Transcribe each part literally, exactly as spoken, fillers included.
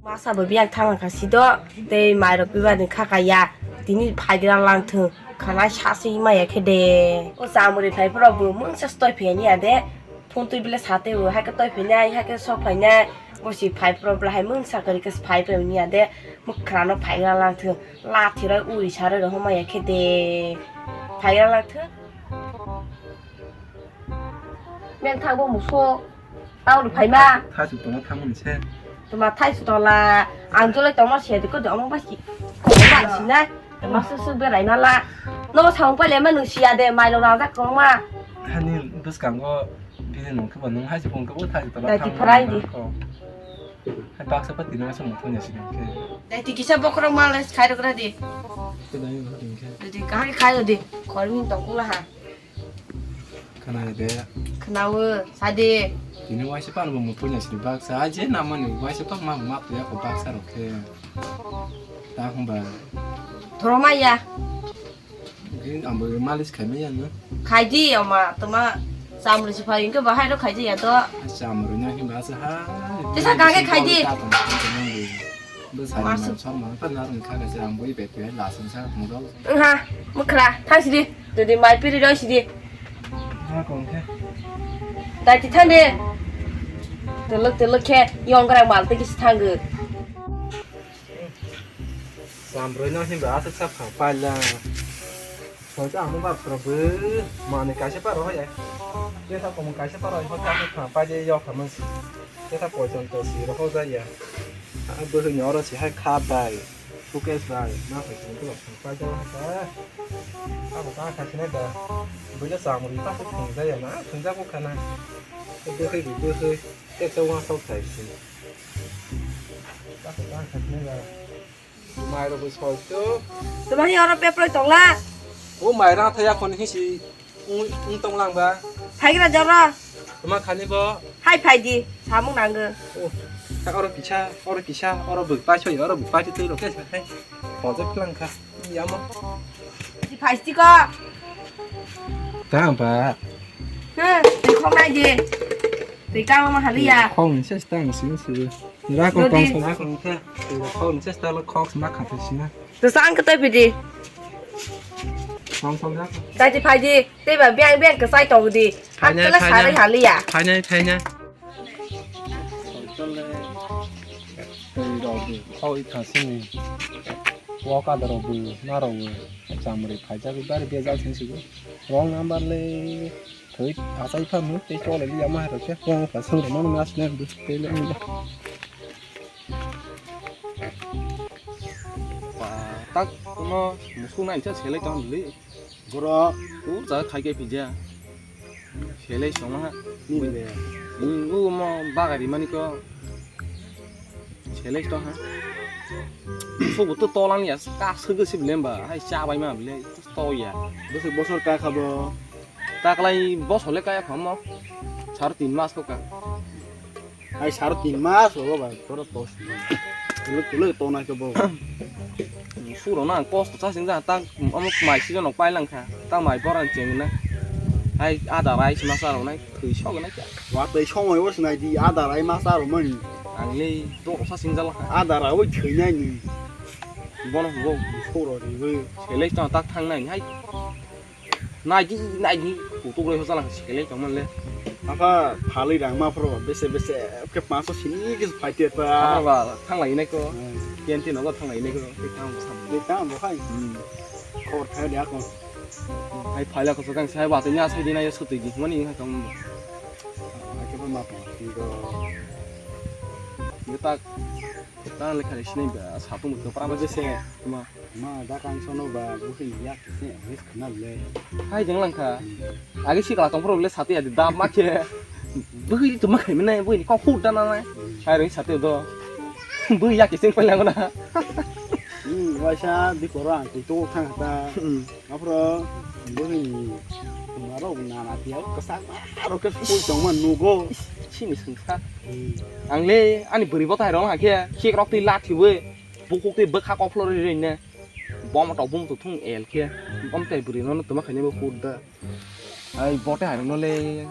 Masa bo biyang thang kha si do, tei mai rok bibar ni kha kaya, tini phaigra lang thung, khana sa si maya khe de. O chamuri phai phro bo mungsa stoi phai ni ya de, phun twi bile sa tei o, hai khe toi phai nai, hai khe sok phai nai, o si phai phro bla hai mungsa kari khe phai phai ni ya de, mukra no phaigra lang thung, lathi roi uri sa roi rok maya khe de, phaigra lang thung. Beng thang bo muso. Tao rw phaima. Thaisu tola thangmani se. Tuma thaisu tola. Ang jolai tongma siya de ko de omo basi. Ko ba sinai. Tuma suk suk berai mala. No samung pale ma nung siya de mailo rajak kong ma. Hani bwskango bini nung khe bo nung hai se phone khe bo thaisu tola. Dai ti thangmani pharai di. Hai baksa pa tini masa mung thangya sinai khe. Dai ti kisa bokhorok mal khai rok ra di. Khe dai nung thangya khe. Dai ti kahai khai di. Khormi tong kula ha. Khwnai de. Khwnawo, sadi. Tini waisa pan bo muthungya sini baksa, a je namani waisa pan ma ma puya ko baksa rok khe. Ta hwnba. Thoroma ya. Gin ambo malis khai maya no. Khai di ama tuma samri si phai ke bahai ro khai di ya to. Samri na hwnba sa ha. Tisa kage khai di. Bwsai ma chwng ma pha narwng kha kaisa ang bui bag bag la sung sa thung rw. Wngha, mwkhra, thang sidi. Dodi mai piri rw sidi. Ha kong khe. Dai ti thang de. Telok telok khe yong gra mal te kisi thang ge. Samroi no himba aswk sa pha paila. Soita ang bak pro bw mani kaisa paro hoya. Tesa komon kaisa paro hoya, tesa pha paide yok hamon si. Tesa poison to si ro hoya ya. A bw ni oro si hai kha bai. Suitcase bai. Na pai tong ko pha paide ha ka. Abo ka kha sine da. Bw le samroi ta ko thung ja ya na, thung ja ko kana. Bw hai bw hai. Tesa wa sok sai si. Ta ko ka kha sine da. Mai rok bw soi to. Tuma hi oro peproi tongla. O mai rang thaya khon hi si ung, ung tong lang ba. Phaigra jora. Tuma khani bo. Hai phai di, samung nango. O, ta oro kisa, oro kisa, oro bw pai soi, oro bw pai twi rok khe hai. Project lang kha. Yamo. Di phai sti ko. Ta ba. He, di khong nai di. Di kang ma haliya. Khong se stang sing sing. Ra ko Dodi. Kong song ra ko khe. Ko ni chesta lo khok sma kha te sina. To sang ka tai pidi. Kong song ra ko. Dai ti phai di. Te ba biang biang ka sai tong di. Phainai, Hakla phainai. Sarai haliya. Phainai, phainai. Tei rok bu khoi thasini. Wo ka daro bu na ro bu. Chamri phaijak bari bejak sing sigo. Wrong number le. Thoi, asai pha mu, tei chole li ama hai rok khe, yang pha sung rok mano nas ne bu, tei le ang. Pa, tak, kono musuk nai cha selai tong li. Boro. U cha khai ke pija. Selai song ha. Ni le. Ni u mo bagari mani ko. Selai to ha. Subu to tolang ya, ka sugu si bile ba, hai cha bai ma bile, to ya. Bosor bosor ka khabo. Taklai bosor le kaya khamo. Sar tin mas ko ka. Hai sar tin mas ho ba, toro to. Tuluk tuluk to na ko bo. Suro na kos to sa sing ja ta, amo mai si no pai lang kha. Ta mai boran cheng na. Hai ada rai si masa ro nai, thui sok na kya. Wa tei somoi bo sinai di, ada rai masa ro mani. Ang le to sa sing jala kha. Ada rai oi thui nai ni. Bono bo. Suro ri bo. Selai to tak thang nai hai. Nai di, nai di, kutuk roi hosa lang selai tong man le. Apa phalwi rang ma phro bese bese ke panso sini ke phai te ta. Apa ba thang lai nai ko. Hmm. Tian tin ogo thang lai nai ko. Te thang bo sam. Te thang bo khai. Hmm. Khobor khai dia ko. Hai phaila ko kang sai ba te nya sai di na yo sutui di mani ha tong. Ai ke ba ma pa. Ti ko. Ni tak. Ta le khali sinai ba sa tung ko pra ma se. Ma. Ma, da kang sono ba, buhi ni yak se, wis khna le. Hai jeng lang kha. Agi si kala tong pro le sati adi da ma khe. Buhi tu ma khai mene, buhi ni kok hu da na na. Hai roi sati do. Buhi yak sing pala na. Hmm, waisa di koro ang tu to thang ta. Hmm. Apro buhi ni maro na na dia ka sa ro ke school tong man nugo. Sini sing kha. Hmm. Ang le ani bwrwi bo tai rong ha khe, khik rok twi la thiwi. Bukhuk twi bwkha kok phlorwi rwi ne. Bom tok bum tok thung el khe. Bom tai bwrwi no tuma khaini bo kut da. Ai bote hai no le.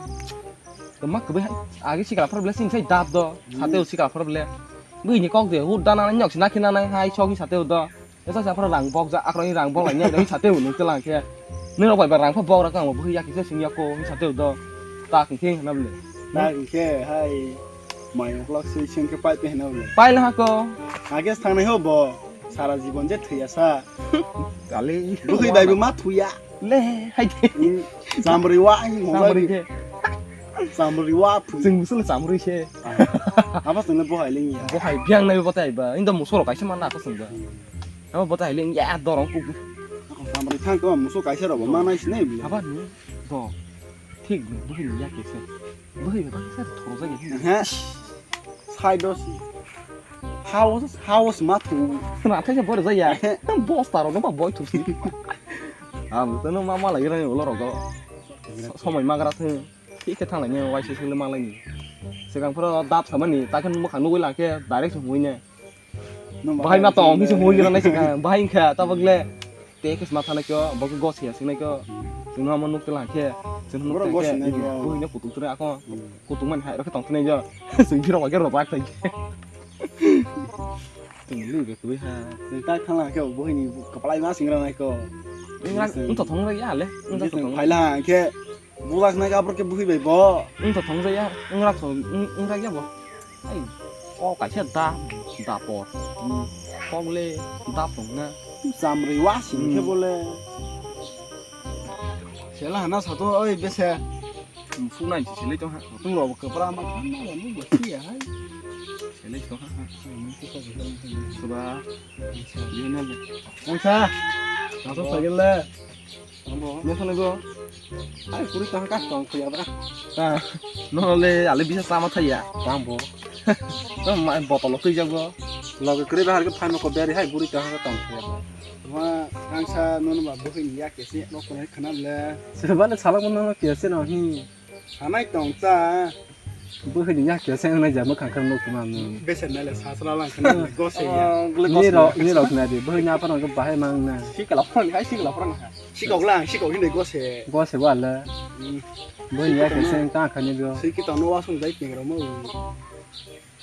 Tuma kwbai hai. Agi sikla phor ble sing sai dap do. Sate o sikla phor ble. Bini kok de hur dana nyok sina khina nang hai sok hi sate udo. Esa sa phara rang bok ja akroi rang bok lai nyok sate uno telang khe. Nero bai ba rang pha bok ra kang bo ya kisa sing yako hi sate udo. Ta khe na bole. Ta khe hai mai uklok sui sing khe pai pe na bole. Pai la ko. Age thangnai ho bo. Sara jibon je thwiya sa. Kali. Bwkhwi bai bo ma thwiya. Le, hai de. Hmm, chamrwi wa, ai, Chamrwi mobile. Ke. Chamrwi wa, phu. Chwng busul chamrwi se. Abo chwngno bohai lengya. Bohai biang nai botai ba. Indo musoro kaisa manna ako chwngba. Abo botai lengya dorong ku. Chamrwi thang ko muso kaisa robo manai sinai bile. Aba ni. Do. Thik ni, bwkhwi ni ya kesa. Bwkhwi ba kesa thoro jai. He. Side o si. House, house ma thu. Na thai se bor jai ya. Bosta ro no ba boi thu si. Am to no ma ma lai rai ulo rogo. Somoi magra thu. Thik khe thang lai ni wai se sele ma lai ni. Segang phoro dap samani ta khe mokha nugui lang khe direct song hui ne. Bahai ma tong, hisi hoi gana nai sika, bahai wngkha, tabok le. Te khe sma thanai kyo, bo khe gos ya sinai kyo. Chwng no mo nuk tela khe, chwng nuk Boro tela gos khe, sinai kyo. Bo hino kutung tuna ako. Hmm. Kutung man hai ro khe tong tuna jo. Chwng phiro ba khe ro bak thai. Chwng lu be tui ha. Chwng ta khang la khe, bo hini kapalai ma singra nai kyo. Wng to thong ra ya le, wng to thong. Phai la khe. Bulak nai abro ke buhi bai bo. Wng to thong jaya, wng rak to, wng, wng rak ya bo. Ai, o kaisa da, da por. Hmm. Kok le da pung na. Chamrwi wa sing khe Hmm. bole. Sela hana sato oi bese. Fu nai si sele to ha. Tu ro ke pra ma kan na ni bo si ya hai. Sele to ha ha. Suba. Acha. Di na le. Acha. Sato sagel le. Ambo. Nokha nokha. Ai, kuri tang ka tong khuya ba. Ah, no le, ale bisa sama thaya. Ambo. No, ma botolo twi jago. Loge kuri bahar ke phano ko beri hai guri tang ka tong khuya ba. Ma, ang sa nono ba buhi ni ya kesi, no ko khana le. Seba le sala mo no kesi no hi. Sanai tong ta. Buhini yak khe se wngnai ja mwkhang khe nuk tuma nung. Bese nai le sasra lang khna gose ya. Oh, gle gose. Ni rok, ni rok na di. Buhini apa nang bahai mang na. Sikla phone hai sikla phone ha. Sikok lang, sikok hini gose. Gose wala. Hmm. Buhini yak khe se ta khani go. Siki to no wasung dai keng ro mo.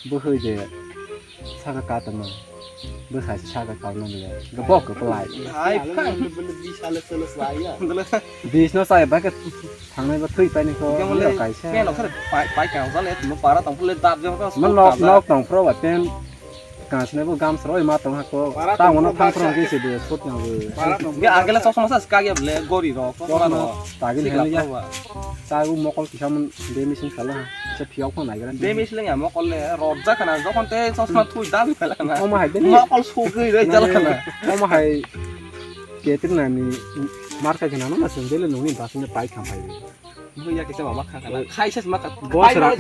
Buhoi de. Saka ka tama. Bwsai se saka ka nang le. Gabok ko plai. Ai, phai. Bele di sale sale saya. Bis no sai ba ke thangnai ba thui pai ni ko. Yang le kaisa. Pen okhre pai, pai ka jale mo para tong pule dap jang ka. Man nok, nok tong pro ba pen. Ka sne bo gam sro ma tong ha ko. Para ta tong mo no pro thang pro ba ke se de sot na bo. Para tong. Ge agele chosma sa ka ge ble gori ro. Chosma ro. Ta ge ne ya. Ta u mokol kisa mun de mission khala ha. Se phiok phang nai gra. De mission le ya mokol le rot ja kana jokon te chosma thui dal khala kana. Omo hai de. Mokol sugui re jal kana. Omo hai. Ketir nani marka khe nang ma sung dele nungni basing de pai kham pai. Nung ya kisa mama kha kana. Khai ses ma kha. Boss rang.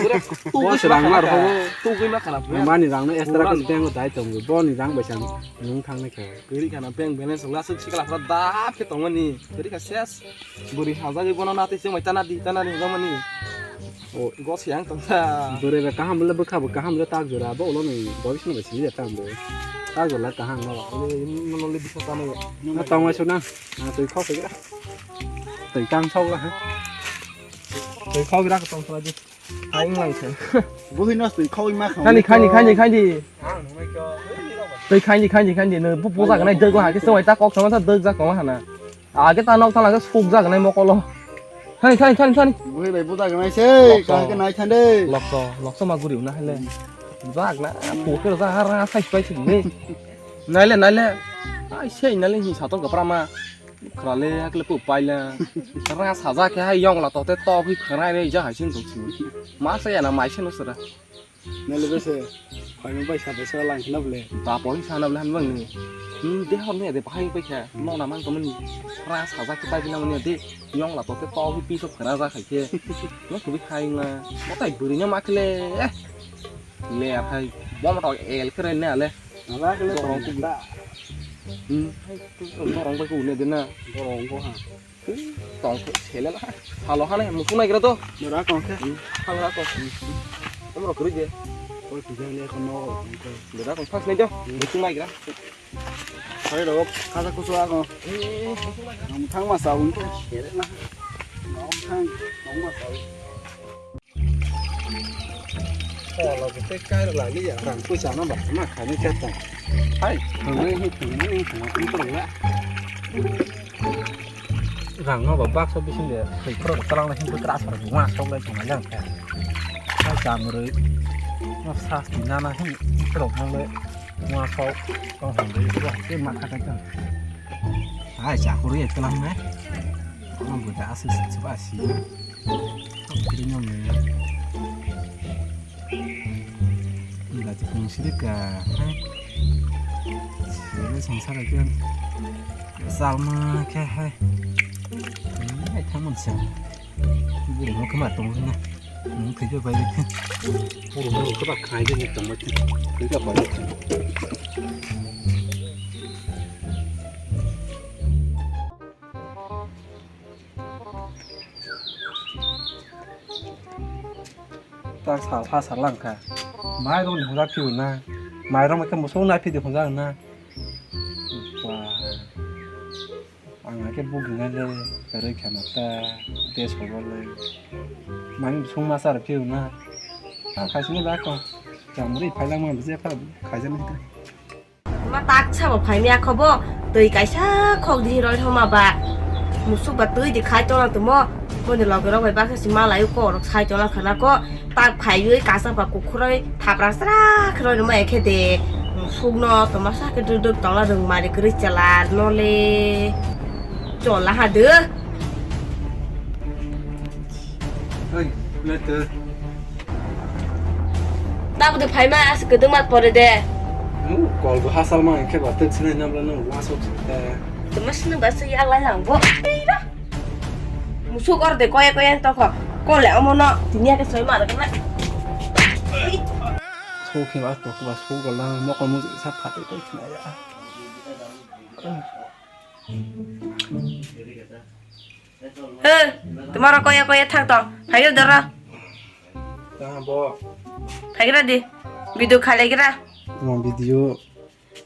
Boss rang mar ho. Tu gui ma khana. Mani rang no extra ko bank dai tong. Bo ni rang bai sang nung thang ne khe. Guri khana bank balance la sik sikla phra dap khe tong mani. Guri kha ses. Buri haja gui bono na te se mai tana di tana di jamani. O. Gos yang tong ta. Buri be kaham le bwkha bo kaham le tak jora bo lo ni. Bo bisno bai sini ya tang bo. Tak jora kaham no. Ale no le bisa tana. Na tong mai sona. Na tui khok gra. Tui kang sok la ha. Tui khok gra ka tong sala di. Ai lang khe. Buhi no tui khok ma khok. Khani khani khani khani. Tui khani khani khani no bu bu ja ganai dog la ha ke soi ta kok sama sa dog ja kong ha na. Age ta nok ta la ke suk ja ganai mokolo. Khani khani khani khani. Buhi bai bu ja ganai se ka ke nai than de. Lokso lokso ma guri na hele. Bak na pu ke ja har na sai sai si ni. Naile naile. Ai sei naile hi sa to ga pra ma. Khwrale hakle pu paila. Rang sajak khe hai yongla tote tok hi khwnai re ja hai sin tong si. Ma sa yana mai se no sara. Nale bese. Khwrang bai sa bese lang khna ble. Ba poli sana ble han bang ni. Hmm, de hor ne de bahai pai kha. No na mang to mani. Rang sajak khe pai bina mani de yongla tote tok hi pi so khwna ja khai khe. No kubi khai na. Mo tai buri nya ma khle. Le hai. Bo ma to el kre ne ale. Ala kele Dorong tong ta. Hmm. Dorong bai ko ne dena. Dorong ko ha. Tong sele la. Halo hane musu nai gra to. Dora kong khe. Halo ra ko. Amro kri de. Oi tu jang le ko no. Dora ko pas nai jo. Musu nai gra. Hai ro kaja kusu a ko. Nang thang ma sa un ko. Sele na. Nang thang. Nang ma sa. Olo khe tei kairok laliya, rang puisa no ba ma khaini khe tong. Hai, thangwi hi thangwi hi thangwi thangwi thangwi. Rang no ba baksa bising de, thwi khorok tlang lai himpu tra sar ma sok lai thang lai khe. Hai chamrwi no sasti nana him khorok nang le ma sok tong thang dei ba ke ma kha kai tong. Hai cha khorwi tlang nai. Ang bo da asu si ba si. Kiri no me. Gati kung siri ka, hai. Siri sangsara kyan. Salma khe, hai. Hai, thaman sa. Buru mo kama tong na. Mo khe bai. Buru mo kama khai de tong ma. Khe ka bai. Tak sal ha sal lang kha. Mai rong ni hwnjak phiyo na. Mai rong khe musuk nai phidi hwnjak na. Ba. Ang khe bugina le kwrwi khana ta. Des hobo le. Mai sung ma sar phiyo na. Ta khaisini ba ko. Jamri phailang ma bije pha khaisini ta. Ma tak sabo phai mia khobo, twi kaisa khok di roi thoma ba. Musuk ba twi di khai tona tumo. Moni loge rok bai baksa si malai ko rok sai tona khana ko. Tak phai ui kasa ba kukhuroi thapra sra khroi ma ekhe de. Musuk no toma sa khe duk duk tona rung mari kwrwi chala no le. Chola ha de. Oi, letter. Tabuk de phaima, as kwdwng mat pore de. Mu, kol bo hasal mang khe ba tek sinai namla nang wasok sita. Tuma sini ba sui alai lang bo. Musuk or de koya koya toko. Kol le omo no, tini ake soi mar kana. Sokhe ba tok ba sok gola mokol mu sa phate tok sinai ya. He, tomorrow koya koya thang tong. Phaigra doro. Tamo bo. Phaigra di. Video khalaigra. Tamo video.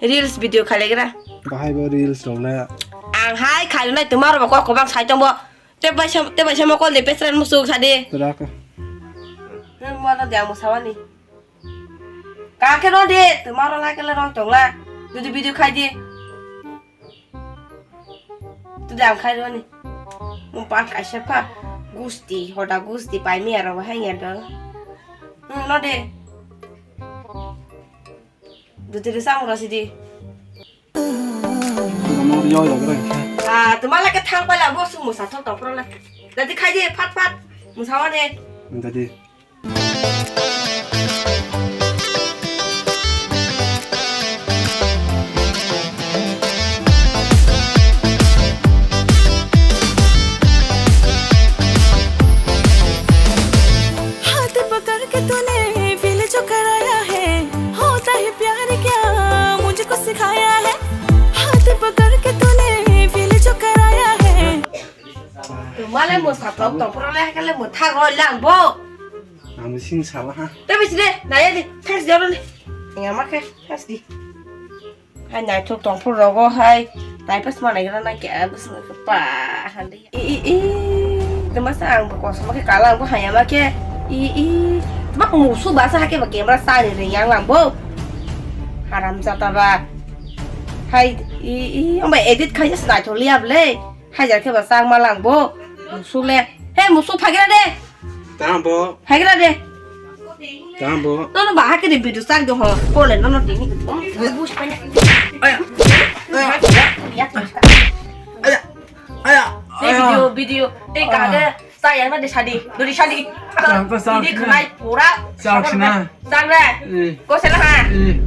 Reels video khalaigra. Bahai bo reels rok le. Ang hai khainai tomorrow bo kok kobang sai tong bo. Te bai sam, te bai sam kol de pesran musuk sadi. Tera ka. Nang mo de ang musawani. Ka khe ro de, tomorrow lai kele rong tong la. Video video khai di. Tu dang khai roni. Mo pa kaisa pha gusti, hoda gusti pai mi aro hai nya do. Hmm, no de. Dutiri samung rasi di. Mo yo yo ro. Ah, tu mala ke thang pala bo sung mo sa thok tong pro la. Dadi khai di phat phat. Mo sa wa de. Dadi. हाथ पकड़ के तूने फील जो कराया है, होता है प्यार क्या मुझको सिखाया है। हाथ पकड़ के तूने फील जो कराया है। Malai mo sa tok tok pro le kale mo thang roi lang bo. Ang sing sala ha. Te bisi de, naya di, thanks joro ni. Nga ma khe, thanks di. Hai naithok tongphuru rogo hai. Naipas ma naigra na kya bwswk pa hande. I i i. Tuma sa ang bo kosom khe kala ang bo haya ma khe. I i. Tuma musu ba sa ha khe ba camera sa ni re yang lang bo. Haram jata ba. Hai i i. Ang ba edit khai sa naithok liya ble. Hajar khe ba chang ma lang bo. Musu le. He musu phagira de. Tamo bo. Phagira de. Tamo bo. Nono ba hakhe de video chang do ho. Kole nono tini. Aya. Aya. Aya. Aya. Te video video. Te kage. Sa yang na de sadi. Dori sadi. Chang ko sa. Ini khnai pura. Chang sina. Chang re. Eh. Ko sela ha. Eh.